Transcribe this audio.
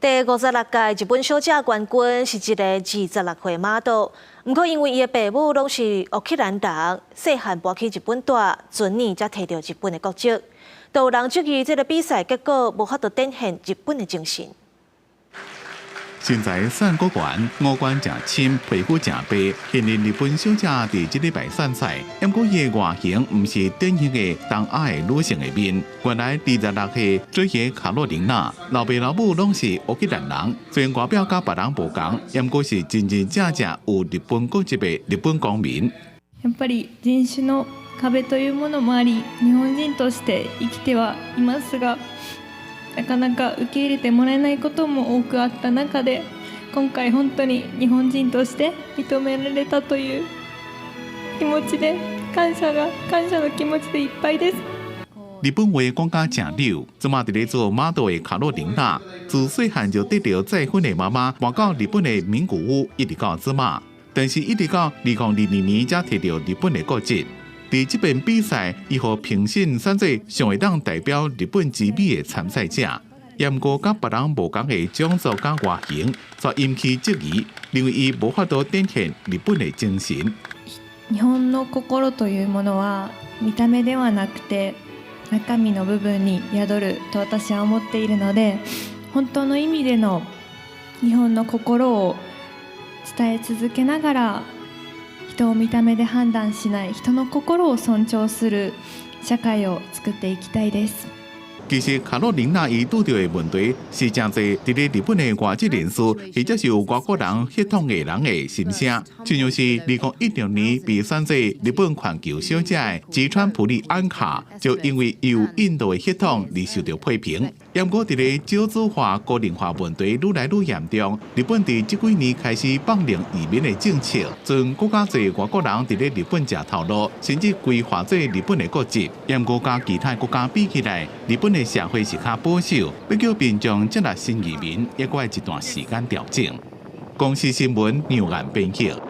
第56屆日本小姐冠軍是一个26歲 model，毋過因為伊的爸母攏是烏克蘭人，細漢搬去日本蹛，前年才提著日本的國籍。都有人質疑這个比賽結果無法度展現日本的精神。身材瘦閣懸，五官誠深，皮膚誠白，現任日本小姐佇這禮拜選賽，毋過伊的外形毋是典型的東亞的女性的面。原來26歲水野卡洛琳娜，老爸老母攏是烏克蘭人，雖然外表佮別人無仝，毋過是真真正正有日本國籍的日本公民。やっぱり人種の壁というものもあり、日本人として生きてはいますが、なかなか受け入れてもらえないことも多くあった中で、今回本当に日本人として認められたという気持ちで、感謝の気持ちでいっぱいです。日本話講甲誠溜，這馬佇咧做 model 的卡洛琳娜，自細漢就得著再婚的媽媽搬到日本的名古屋，一直到這馬，但是一直到2022年才提著日本的國籍。佇這遍比賽，伊予評審選做上會當代表日本之美的參賽者。毋過佮別人無仝的種族佮外形，卻引起質疑，認為伊無法度展現日本的精神。日本の心というものは見た目ではなくて中身の部分に宿ると私は思っているので、本当の意味での日本の心を伝え続けながら、人を見た目で判断しない、人の心を尊重する社会を作っていきたいです。其實卡洛琳娜伊拄著的問題是誠濟佇咧日本的外籍人士，或者是有外國人血統的人的心聲。親像是2016年被選做日本環球小姐的吉川普利安卡，就因為有印度的血統而受著批評。毋過佇咧少子化、高齡化問題愈來愈嚴重，日本佇這幾年開始放寬移民的政策，準閣較濟外國人佇咧日本食頭路，甚至規劃做日本的國籍。毋過佮其他國家比起來，日本的社會是較保守，欲叫民眾接納新移民，猶閣愛一段時間調整。公視新聞楊岩編譯。